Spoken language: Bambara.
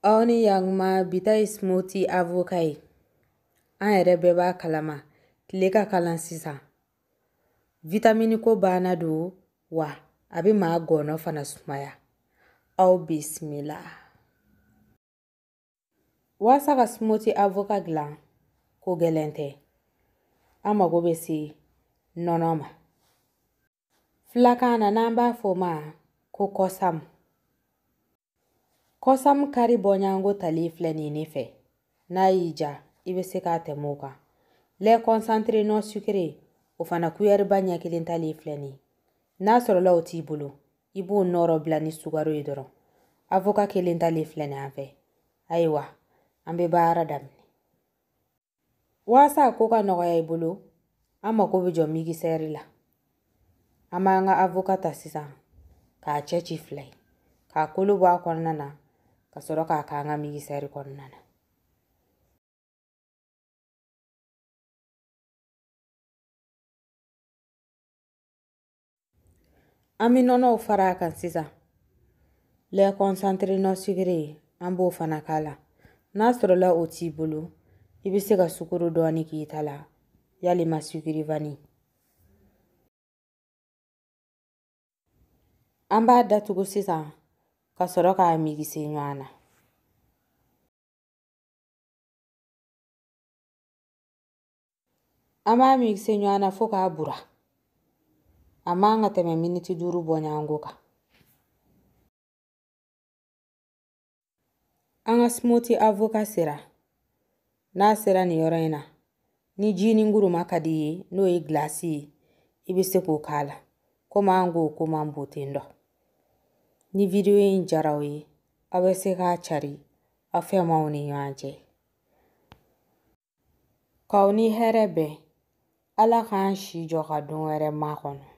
Aw ni yakuma, bi ta ye smoothie avocat ye. An yɛrɛ bɛɛ b'a kalama, tile ka kalan sisan. Vitamini ko banna don wa a bɛ maa gɔnɔ fana sumaya. Aw bisimila. Walasa ka smoothie avocat dilan, ko gɛlɛn tɛ. An mago bɛ se nɔnɔ ma. Filakan na n'an b'a fɔ o ma ko kɔsamu. Kɔsamu kari bɔɲɔgɔnko tali filɛ nin ye ne fɛ. N'a y'i ja, i bɛ se k'a tɛmɛ o kan. Lait concentré non sucré, o fana kuyɛriba ɲɛ kelen tali filɛ nin ye. N'a sɔrɔla o t'i bolo, i b'o nɔrɔ bila ni sukaro ye dɔrɔn. Avocat kelen tali filɛ nin an fɛ. Ayiwa, an bɛ baara daminɛ. Walasa a ko ka nɔgɔya i bolo, an mako bɛ jɔ mixeur la. An b'an ka avocat ta sisan k'a cɛ ci fila ye, k'a kolo bɔ a kɔnɔna na, ka sɔrɔ k'a k'an ka mixeur kɔnɔna na. An bɛ nɔnɔw fara a kan sisan. Lait concentré non sucré, an b'o fana k'a la. N'a sɔrɔla o t'i bolo, i bɛ se ka sukaro dɔɔni k'i ta la, yalima sucre vanille. An b'a datugu sisan ka sɔrɔ k'a mixer ɲɔgɔn na. An b'a mixer ɲɔgɔn na fo k'a bura. A man ka tɛmɛ miniti 5 bɔɲɔgɔnko kan. An ka smoothie avocat sera. N'a sera nin yɔrɔ in na, ni ji ni nguruma ka di i ye, n'o ye glace ye, i bɛ se k'o k'a la. Komi an k'o ko man bon ten dɔ. Ni video in diyara aw ye, aw bɛ se k'a cari aw fɛnmaw ni ɲɔgɔn cɛ. K'aw ni hɛrɛ bɛn. Ala k'an si jɔ ka don wɛrɛ makɔnɔ.